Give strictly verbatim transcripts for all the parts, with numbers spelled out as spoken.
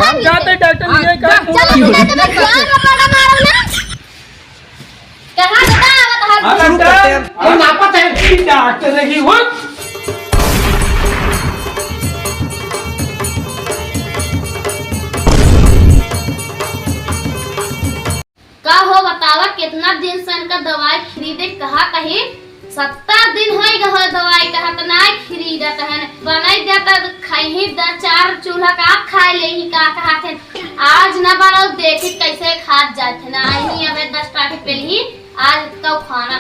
हम जाते डॉक्टर लिए का चलो, तुम जाते, मैं जान रहा, बड़ा मारो ना। कहाँ बता, बता। हाँ, डॉक्टर। हम नापत है। डॉक्टर नहीं हो। का हो बतावा, कितना दिन से इनका दवाई खरीदे कहा कही, सत्तर दिन होइ गए हो दवाई कहत ना खरीदत हन। बनाई दे त खइही द चार चूल्हा का खाए लेही का कहत हन। आज ना बनाओ, देखी कैसे खात जात है ना। आई अबे दस टाके पेली आज तो खाना।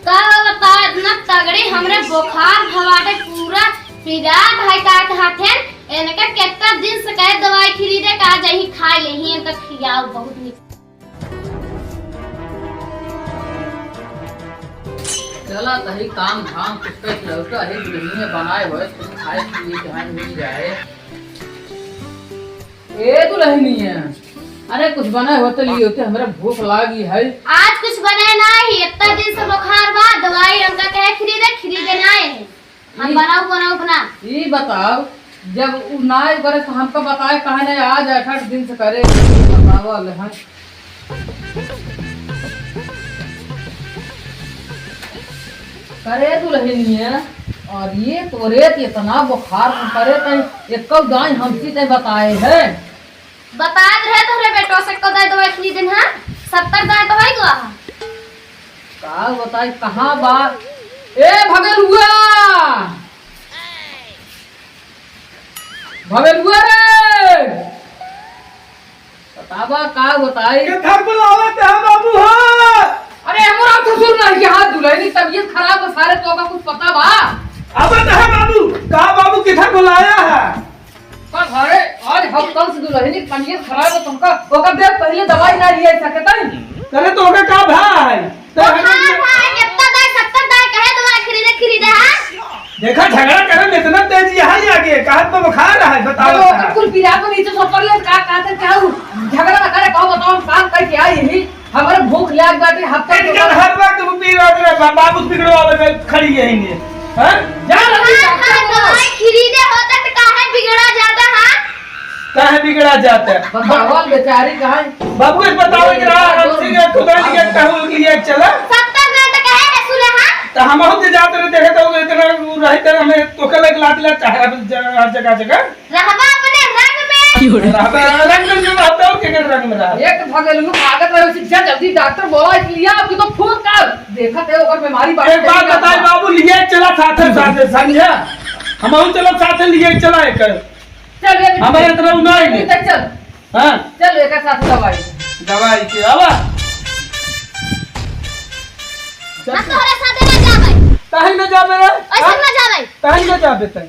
का बतावा, इतना तगड़ी हमरे बुखार भवाटे पूरा पिरात है का कहत हन। इनका कितना दिन से कहे दवाई खरीदे का जही खाए लेही, इनका खियाओ बहुत निक। चला तही काम धाम कुछ कइके लौटा है, दुल्हनिया बनाए होए, कुछ खाए पिए के हाथ मिल जाए। ए दुल्हनिया, अरे कुछ बनाए होते लिए होते, हमरा भूख लागी है। आज कुछ बनाए ना ही, इतना दिन से बुखार बा, दवाई हमका कहे खरीदे, खरीदे ना है। हम ई बनाऊ, बनाऊ बना। ई बताओ, जब उ नाई करे तो हमका बताए काहे नहीं, आज आठ आठ दिन से करे, बतावल है। करे दुल्हनिया, और ये तोरे तो इतना बुखार करे तै, एको दाई हमसी तै बताए है। बतात रहे तोहरे बेटवा से, को दाई दवाई खरीदन है, सत्तर दाई तो है गवा है। का बताई, कहाँ बा? ए भगलुआ, भगलुआ रे, बतावा का बताई? किधर बुलावत है बाबू हो? अरे हमारा ससुर नहीं के हाथ दुल्हनी तबीयत खराब है, सारे तो का कुछ पता बा? अब तो है बाबू, का बाबू किधर बुलाया है? का घरे आज हफ्ता से दुल्हनी के तबीयत खराब है, तुमका ओकर दे पहले दवाई ना लिया सकत है। करे तो ओकर का भाई? तो बुखार भाई, इतना दाई, सत्तर दाई कहे दवाई खरीदे, खरीदे है। देखा झगड़ा करे में इतना तेजी है आगे, कहा तो बुखार है, बताओ। अरे ओकर कुल पीरा को नीचे से ऊपर ले, का, का, का, का, झगड़ा ना करे, कहो बताओ, हम काम करके आई ही। हमरे भूख लाग बाटे, हफ्ता इनका तो हर वक्त वो पी रहा है, बा-, बाबू बिगड़ो वाले में खड़ी है इन्हें। हैं? जा रहा है, हाँ, डॉक्टर हाँ, बोलो। दवाई खरीदे होता तो काहे बिगड़ा जाता, हाँ? काहे बिगड़ा जाता है? बताओ, बेचारी कहाँ है? बाबू, एक बताओ, एक रहा, हम सीधे खुदा जी के कहूँ लिए चला। सत्तर में तो कहे है, सुने, हाँ? तो हम बहुत जाते रहे, देखे तो इतना रहते हमें तो कल एक लात ला चाहे हर जगह, हर जगह, जगह। रहबा अपने रंग में। रहबा रंग में, रहबा और के रंग में रहा। एक भगेलू भागत रहे, उसे जा जल्दी डॉक्टर बोला, इसलिए आपकी तो फोन कर। देखत है ओकर बीमारी बढ़ एक बात गई। बताई बाबू, लिए चला साथे साथे, समझा? हमहू चला साथे लिए चला एक। चल, एक हमारे इतना उनाई नहीं। चल, चल। हाँ। चल, एक साथ दवाई। दवाई के आवा। हम तोहरे साथे ना जाबै। काहे ना जाबे रे? ऐसे हाँ? ना जाबै। काहे ना जाबे तै?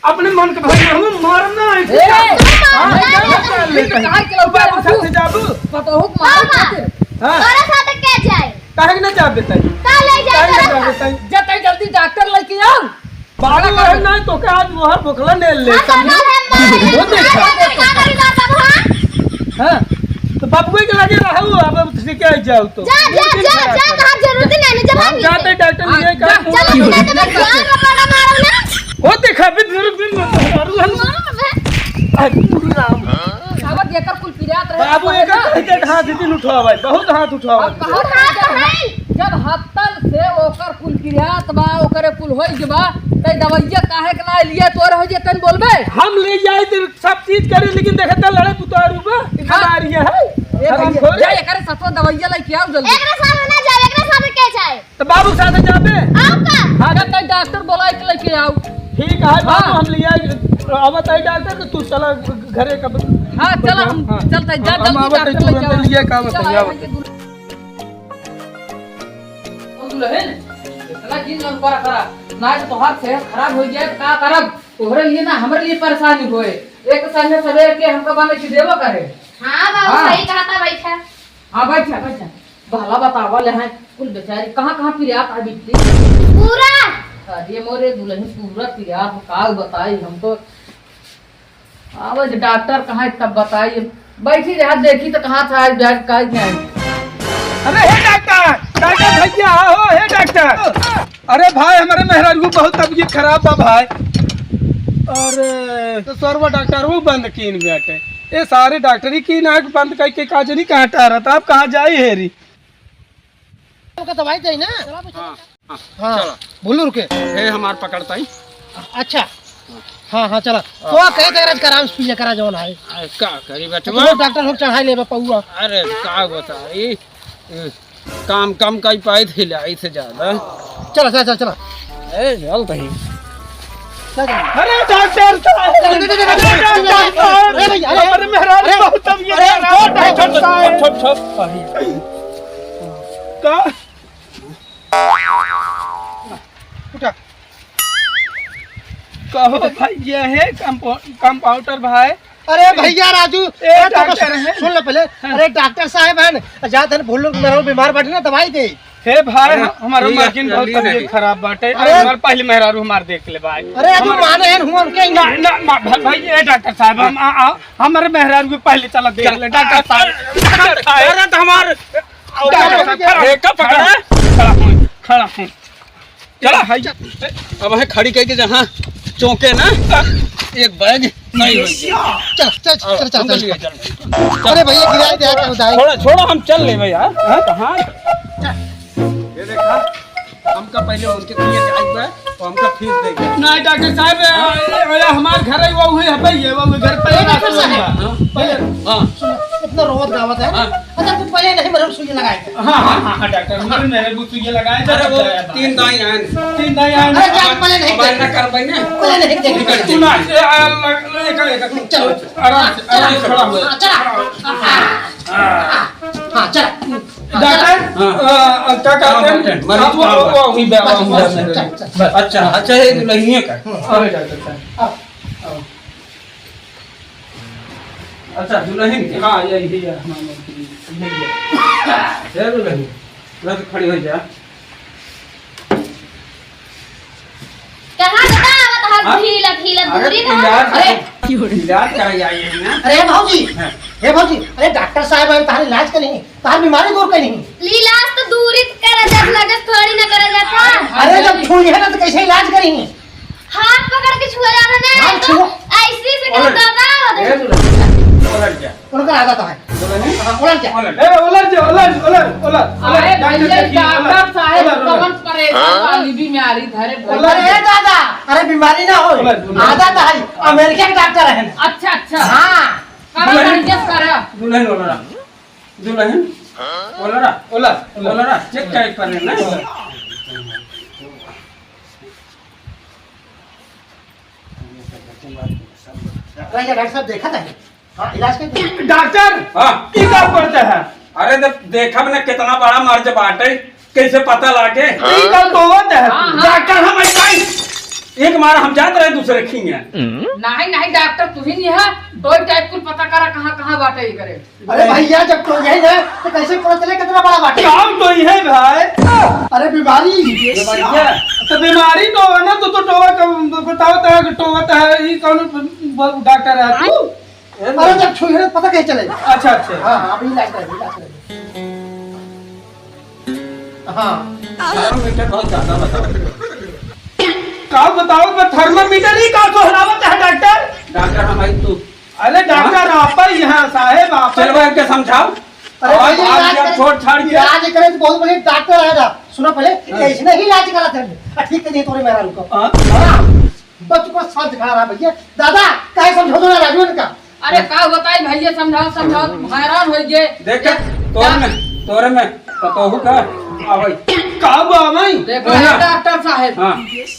अपने मन के भाई, हम मारना है। ए! हाँ, मारना है। जाना चाह लेते हैं। काहे के लौटा बाबू साथे जाबू? पतोहू के मारे बाबा, खातिर। हाँ। तोरा साथे के जाए? काहे के ना जाबे तै? का ले जाए काहे ना तोरा जाबे साथ? तै? जा तै जल्दी डॉक्टर लेके आओ। बाबू है ना तो का आज वहाँ बोखला ने ले हाँ, चली। बाबा है, माँ है। वो देखा। का करी, का करी, बाबा, हाँ? हाँ, तो बाबुए के लगे रहू, अब अब ठीक है जाओ तो। जा, जा, जा, जा, कहाँ जरूरत नहीं, नहीं, जब हम आएंगे। जाते डॉक्टर हाँ, लिए का जा, चलो, तू जाते, मैं जान रहा, बड़ा मारो ना। वो देखा, अभी मेरे दिन में तो मारू हम। मारो मैं। अरे, पूरी राम। अब जेकर कुल पिरात रहे, बाबू, पहले एकर ना। कह के हाथ दिन उठावा भाई, बहुत हाथ उठावा। अब कहाँ तू हाथ है? जब हफ्तन से ओकर कुल पिरात बा, ओकरे कुल होई के बा, तै दवैया काहे के ना लिए, तोर हो जे तन बोलबे? हम ले जाए तो सब चीज करे, लेकिन देखे तो लड़े पुतारू बा, हाँ। हमारी है। ए हराम भैया, खोर। जा एकरे साथ दवैया लेके आओ जल्दी। एकरे साथ ना जाए, एकरे साथ के जाए? तो बाबू साथे जाबे? आओ का? हाँ, जा तै डॉक्टर बोला के लेके आओ। ठीक है बाबू, हाँ। हम लिया, आवत है डॉक्टर के, तू चला घरे का। हाँ, चला, हम हाँ। चलते, जा हम जल्दी आवत है, डॉक्टर लेके तुरंत आओ। लिया का आवत है, चला, आवत है। ओ दुल्हन, इतना दिन में ऊपर करा, ना तो तोहार सेहत खराब हो जाए, तो का करब? तोहरे लिए ना, हमरे लिए परेशानी होए। एक संगे सवेर के हमका बने के देवा करे। हाँ बाबू, हाँ। सही कहा था, बैठा। हाँ, बैठा, बैठा। भला बतावा ले हैं, कुल बेचारी कहाँ, कहाँ पिरात आ बिट्टी? पूरा। अरे मोरे दुल्हन, पूरा पिरात, का बताई हम तो। आवे जे डॉक्टर कहाँ है तब बताई। बैठी रहा, देखी तो कहाँ था आज बैठ का क्या है। अरे हे डॉक्टर, डॉक्टर भैया, हो हे डॉक्टर। अरे भाई, हमारे मेहरारू बहुत तबीयत खराब बा भाई। अरे तो सरवा डॉक्टर वो बंद कीन बैठे। ए सारे डॉक्टरी की नाक बंद कइके का जनी कहाँ टहरत, अब कहाँ जाई हेरी? ओके दवाई दे ना। हाँ, हाँ, हाँ, चला। बोलू रुके। हे हमार पकड़ता ही। अच्छा। हाँ, हाँ, चला। हाँ। तो कहे तक राज कराम सुइया करा जौन है। आ, का करी तो बेटवा? डॉक्टर लोग चढ़ाई लेबा पौआ। अरे, का बताई? ए, काम कम कई पाई थी लाई से ज्यादा। चला, चला, चला, चला। ए, चल तही। चला, चला। अरे डॉक्टर साहब! अरे, अरे, अरे, अरे, अरे, अरे, अरे, हमारे मेहरारू अरे, बहुत तबीयत अरे, खराब है, डॉक्टर साहब। छोड़, छोड़, छोड़। का? उठा। कहो भाई, ये है कंपा-, कंपाउंडर भाई। अरे भैया राजू, ए, अरे तो डॉक्टर बस है। सुन लो पहले। हाँ। अरे डॉक्टर साहब है ना, जात है ना, भूल लोग मेरा बीमार बाटे ना, दवाई दे। हे भाई, अरे, हम-, हमारा ठीक है, मालकिन बहुत जल्दी तबीयत नहीं। खराब बाटे। अरे। हमारे पहले मेहरारू हमार देख ले भाई। अरे, अरे, हमारे माने हैं, हुआ उनके ही ना, ना, मा-, भा-, भाई, ए डॉक्टर साहब, हम, आ, आ, हमारे मेहरारू को पहले चला देख चल। ले, डॉक्टर साहब। अरे, डॉक्टर साहब। अरे, तो हमारे डॉक्टर साहब, खड़ा, एक का पकड़ा? खड़ा, खड़ा हो, खड़ा हो। चला, हाय। अब है खड़ी कह के जहाँ चौंके ना, एक बैग नहीं होई। चल, चल, अब चल, चल, हम चल। चलिए, चल। अरे भैया, गिराए दे, क्या बताए? छोड़ा, छोड़ा, हम चल लेबे यार। हाँ? कहाँ? ये देखा, हमका पहले उनके लिए जाए हुआ है, तो हमका फीस देगा। नहीं, डॉक्टर साहब, ये, ये हमार घर है, वो हुई है भाई, ये वो घर पे ए, डॉक्टर साहब। हाँ। पहले हाँ। सुनो, इतना रोवत गावत है। हाँ। अच्छा, तू पहले नहीं, मतलब, सुई लगाए थे। हाँ, हाँ, हाँ, हाँ, डॉक्टर, हमारे मेरे को सुई लगाए थे, अरे, वो बताया था। तीन दाई आए हैं। तीन दाई आए हैं। अरे, क्या पहले नहीं अब देखे? ना कर पाएंगे। पहले नहीं देखे। तू ना, ए, आ, लग, लग, एक, एक, एक, चलो। आराम से, आराम से खड़ा हो। हाँ, चला। हाँ, चला। डॉक्टर, हाँ। अ, अ, क्या कहते हैं? हाँ, डॉक्टर, मरीज आप वो, कहाँ वो, पर? वो, वहीं पे, वहीं पे। चल, चल, चल। अच्छा, अच्छा, ये दुल्हनिया का। हाँ, डॉक्टर साहब। आओ। आओ। अच्छा, दुल्हन के? हाँ, यही, यही है, हमारे, यही है। हे दुल्हन, तुरंत खड़ी हो जा। कहाँ से आवत हर हाँ? ढीला ढीला अरे, दूरी ना? इलाज अरे, इलाज कराई आई है ना? अरे भौजी, हाँ। हे भौजी, अरे डॉक्टर साहब आए, तहार इलाज करी, तहार बीमारी दूर करी। इलाज तो दूरी करा जात, इलाज थोड़ी ना करा जाता। अरे जब छुई है ना तो कैसे इलाज करी? हाथ पकड़ के छुआ जाता ना, हाँ, तो छुआ। ऐसे से अरे, कहता था। ए, दुल्हन, उलट जा। उनका आदत है। दुल्हन? हाँ, उलट जा। उलट। ए, उलट जा, उलट, उलट, उलट, उलट। अरे डॉक्टर भैया, देखिए, डॉक्टर उलट, साहब, उलट, उलट। कौन परेशान हाँ? वाली बीमारी धरे उलट। अरे दादा, अरे बीमारी ना हो, उलट, उलट। आदत है, अमेरिका के डॉक्टर है। अच्छा, अच्छा। हाँ। करा, दुल्हन, बढ़िया से करा। दुल्हन उलरा। दुल्हन उलरा। उलट, उलट। उलरा, चेक करे पड़े ना। उलट। रह जा, डॉक्टर साहब, देखा था। हाँ, इलाज कर दे। डॉक्टर, हाँ। ई का करते हैं? अरे, जब देखब न कितना बड़ा मर्ज बाटे, कैसे पता लागे? ई का तो होत है? हाँ, हाँ। डॉक्टर, हम ऐसा ही एक मार हम जात रहे दूसरे खिंगे। नहीं, नहीं, डॉक्टर, तू ही नहीं है। दो टाइप कुल पता करा, कहाँ, कहाँ बाटे ई करे। अरे भैया, जब तो यही है, तो कैसे पता चले कितना बड़ा बाटे? काम तो यही है भाई। अरे बीमारी। बीमारी क्या? तो बीमारी तो है ना, तो, तो टोवा का बताओ तो है कि टोवा तो है, ये कौन ब-, डॉक्टर है तू? अरे जब छुई है, पता कैसे चले? अच्छा, अच्छा। हाँ, हाँ, अभी इलाज करेंगे, इलाज करेंगे। हाँ। थर्मामीटर बहुत ज्यादा बताओ। का बताओ, मैं थर्मामीटर ही का दोहरावत है डॉक्टर? डॉक्टर हमारी तू अरे डॉक्टर, हाँ? आप ही यहाँ साहेब, आप ही। चलो, इनके समझाओ। अरे और भैया, आप इलाज जब करे, छोड़ छाड़ के इलाज करे तो बहुत बढ़िया डॉक्टर आएगा। सुनो पहले, हाँ। ऐसे नहीं इलाज करा थे। आ, ठीक कर दिए तोरे मेहरारू को। हाँ। हाँ। बच को सांस खा रहा भैया। दादा, काहे समझो ना राजू इनका? अरे हाँ। का बताई भैया, समझाओ, समझाओ, हाँ। हैरान हो गए। देख, ये तोरे क्या? में, तोरे में पतोहू का आवई। का बा आवई? देखो, हाँ। डॉक्टर साहेब। हाँ।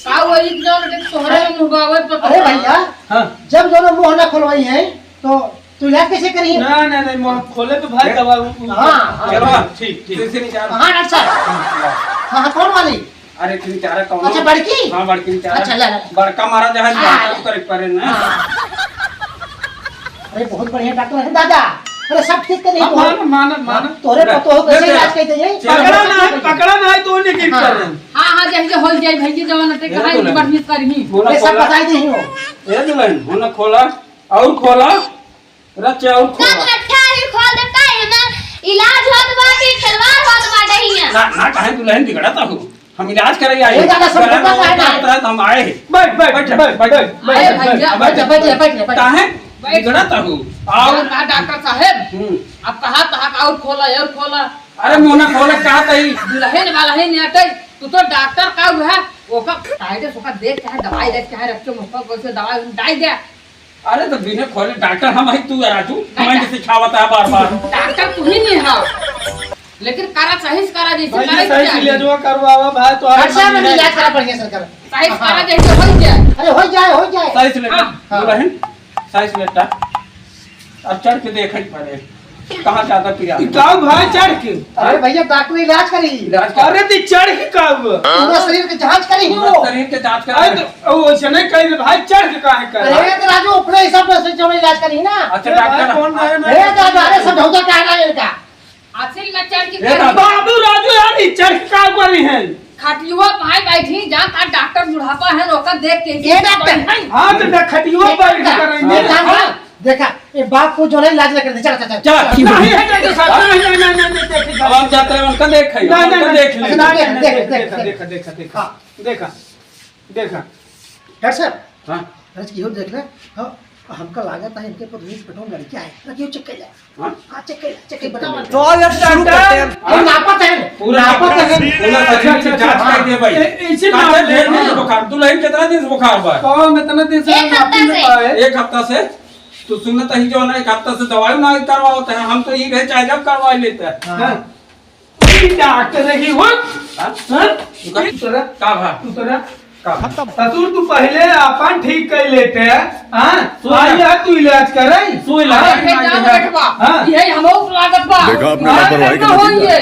का वो एक जन के तोहरे में मुँह बावे पता अरे भैया, हाँ। जब दोनों मुँह ना खोलवाई है, तो तू इलाज कैसे करी? ना, ना, नहीं, मुँह खोले तो भाई ए? दवा उ-, उ-, हाँ, हाँ। चलो, ठीक, ठीक। तीसरी चार। हाँ, डॉक्टर साहब। हाँ, हाँ, कौन वाली? अरे, तीन चार कौन? अच्छा, बड़की? हाँ, बड़की चार। अच्छा, ले, ले। बड़का मारा जहाँ हाँ, बड़का ले। करे पड़े ना। हाँ। अरे, बहुत बढ़िया डॉक्टर है दादा। अरे, सब ठीक करी हाँ, तो। मानो, मानो, मानो। तोरे ले, पतोह ले, कैसे ले। इलाज करते हैं? चलो। पकड़ा ना है, पकड़ा ना है तो उन्हें ठीक हाँ। कर रहे हैं। हाँ, हाँ, जैसे हो जाए भैया, जवान अटे, ये कहाँ तो ले। बढ़िया करनी? बोला, ये सब खोला। बताई दे ही हो। ये दुल्हन, होना खोला। और खोला, रच और का खोला। लट्ठा ही खोल देता है ना, इलाज होत बाटे, खिलवाड़ होत बाटे हियां। ना, ना, काहे दुल्हन बिगड़त हो? हम इलाज करे आई। ए दादा, सब गला में पता है ना। दर्द है, तो हम आए हैं। बैठ, बैठ, बैठ, बैठ, बैठ, बैठ, बैठ, अरे बैठ, भैया, बैठ, बैठ, बैठ, बैठ, बैठ। काहे? बैठ। बिगड़त हूँ। और कहा डॉक्टर साहेब, हम्म। अब कहा तहा का और खोला, और खोला। अरे मुँह ना खोले, कहा तही। दुल्हन वाला ही नहीं अटै, तू तो डॉक्टर का हुआ, ओका टाइट से ओका देख, चाहे दवाई दे, चाहे रख के मुफ्त में से दवाई डाल दे। अरे तो बिना खोले डॉक्टर हम ही, तू है राजू, डॉक्टर। मैं सिखावत है बार बार। डॉक्टर तू ही नहीं है, लेकिन करा सही से करा, जैसे भाई, करे सही से के इलाजवा करवावा भाई, तो अरे अच्छा, सामने मैं इलाज करा बढ़िया से करा। सही से हाँ। करा, जैसे हो जाए। अरे हो जाए, हो जाए। सही से लेटा, हाँ। दुल्हन, सही से लेटा। अब चढ़ के देख ही पड़े, कहाँ ज्यादा पीड़ा ई है। का भाई चढ़ के? अरे भैया, डॉक्टर इलाज करी। इलाज कर। अरे दी चढ़ के का हुआ? पूरा शरीर के जांच करी ही पूरा वो। शरीर के जांच कर। अरे तो ओ, वैसे नहीं कही रे भाई, चढ़ के काहे कर? अरे तो राजू, अपने हिसाब से जो इलाज करी ना। अच्छा, अरे डॉक्टर। भाई, कौन रहे ना? अरे दादा, अरे समझौता काहे ना इनका? असल में चढ़ के ए कर। बाबू राजू यार, ई चढ़ के का करी है? खटियुआ पाए बैठी, जा का डॉक्टर बुढ़ापा है, ओकर देख के ए डॉक्टर। बैठ है। हाँ, तो देख खटियुआ ए बैठ डॉक्टर। कर रही ए है। डॉक्टर, देखा, ये बाप को जो है इलाज ना कर दे, चला, चला, चला। चला। नहीं है डॉक्टर साहब, नहीं, नहीं, नहीं, नहीं, नहीं, देखिए, अब हम जाते हैं, उनका देख है, नहीं, उनका नहीं, देख नहीं, ले। नहीं, नहीं, नहीं, देख, देख, देखा, देख, देखा, देखा, देखा, हाँ। देखा, देखा। डॉक्टर साहब, हाँ। अरे, केहू देख ले। हाँ, हमका लागत है, इनके पर नीचे पेटवा में लड़किया है। ना, केहू चेक कर ले। हाँ? हाँ, चेक कर ले, चेक कर, बताओ। तो अब शुरू करते हैं। हम नापत है, पूरा नापत है। पूरा अच्छा, अच्छा, जांच अच्छा, कर दे भाई। ए-, इसे काका नापत है, ढेर दिन से हाँ। बुखार, दुल्हन कितना दिन से बुखार बा? पाँव में इतना दिन से एक नापी हफ्ता में से। पाए। एक हफ्ता से? तो सुनत ही जो ना, एक हफ्ता से दवाई ना करवावत है, हम तो ये रहे चाहे जब करवा लेते हैं। हाँ। हाँ। ई डॉक्टर है कि वो? हाँ? हाँ? तू का? तू तोरा? का भा? तू तोरा? का भा? ससुर, तू पहले अपन ठीक कर लेते, हाँ? सुई आज लगा। यार तू इलाज करे। सुई लगा। हाँ? अरे, जान बैठबा। हाँ? यही हमहू लागत बा। देखा आपने इलाज लापरवाही करना का नतीजा। होइए।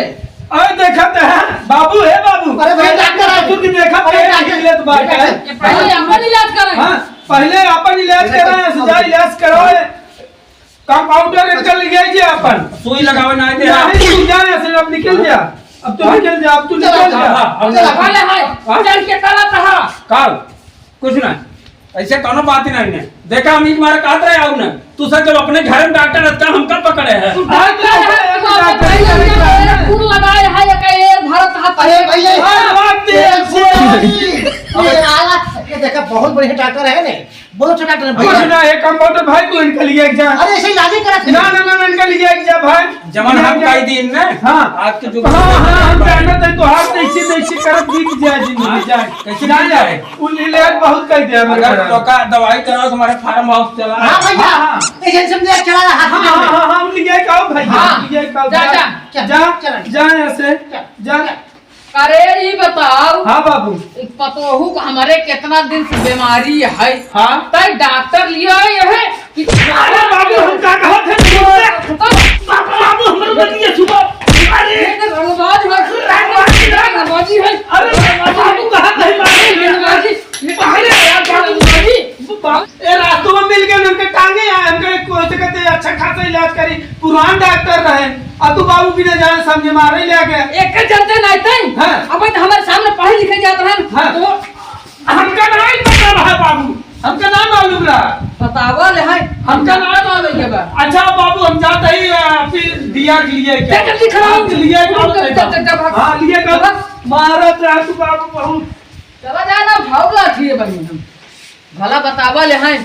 अरे, देखत है, बाबू है, बाबू। अरे, भाई, डॉक्टर है। ससुर की देखत अरे, है, डॉक्टर। इलाज बात है। ये पहले अपन इलाज करें। हाँ, पहले अपन इलाज कराएं, सुजा इलाज कराओ। कंपाउंडर इनका ले जाइए अपन। सुई लगावे ना आते हैं। नहीं, तू जा यहाँ से, अब निकल जा। अब तू निकल जा, अब तू निकल जा। हाँ, हाँ, अब चला, निकल। वाले हैं, हाँ? चल के करा कहा? काल, कुछ ना। ऐसे कौनो बात ही नहीं है। देखा, हम एक बार कहत रहे, आओ ना। तू सर जब अपने घर में डॉक्टर रहता, हमका पकड़े है। तू डॉक्टर है, तू डॉक्टर है। फूल लगाए है, एक एयर भरत हाथ अरे भैया, अरे बात ये ये, ये, ये आला, ये देखा, बहुत बढ़िया डॉक्टर है ने। बहुत अच्छा डॉक्टर है कुछ भैया। ना, एक काम बात भाई, तू इनका लिए एक जा। अरे, ऐसे ही लागे करत है। ना, ना, ना, ना, इनका लिए एक जा भाई। जमन हम इनका कही दिन ने, हाँ। आज के जो हाँ, हाँ, हम जानत है, तो हाथ ऐसे, ऐसे करत बीत जाए जिंदगी, हाँ, जाए। कैसे जाए, बीत जाए? जाए। उन इलाज बहुत कर दिया मेरे अगर को। तो का दवाई कराओ, तुम्हारे फार्म हाउस चला। हाँ, भैया। हाँ, हाँ। ये समझे चला रहा, हाथ हाँ, में हाँ, ले। हाँ, हाँ, हम लिए का भाई, हाँ। लिए का जा, जा, जा, जा, चला। जा यहाँ से, जा। जा। अरे, ई बताओ। हाँ, बाबू। ई पतोहू को हमारे कितना दिन से बीमारी है। हाँ। तै डॉक्टर लिया ये है कि अरे, बाबू, हम का कहत है? बाबू, बाबू, हमरे बतिया सुनो। अरे, ये तो रंगबाज है। रंगबाजी है। रंगबाजी है। अरे, बाबू, कहा नहीं मारे? रंगबाजी। अरे, यार, बाबू, रंगबाजी। बाप, ए, रास्तों में मिल गए, उनके टांगे आए, उनके कोई से कहते अच्छा खासा इलाज करी, पुरान डॉक्टर रहे, अब तू बाबू बिना जाने समझे मारे ले गए। एक के चलते नहीं थे। हाँ। अब तो हमारे सामने पढ़े लिखे जात रहे। हाँ। तो हमका नहीं पता रहा बाबू, हमका ना मालूम रहा। बतावा ले है। हमका ना मालूम के बा। अच्छा बाबू, हम जाते ही, आ, फिर दिया के लिए क्या? जा जल्दी खड़ा हो। आप लिए क्या? जा, जा, जा, जा, भाग। हाँ, लिए क्या? भाग। मारत रहा तू बाबू बहुत। चला जाना, भाव लाठी है बहिन हम। भला बतावा ले हैं।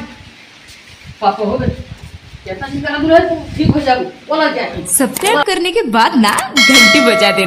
पापा हो गए। कितना दिन का दूर है, तू ठीक हो जाओ। बोला जाए। सब्सक्राइब करने के बाद ना घंटी बजा देना।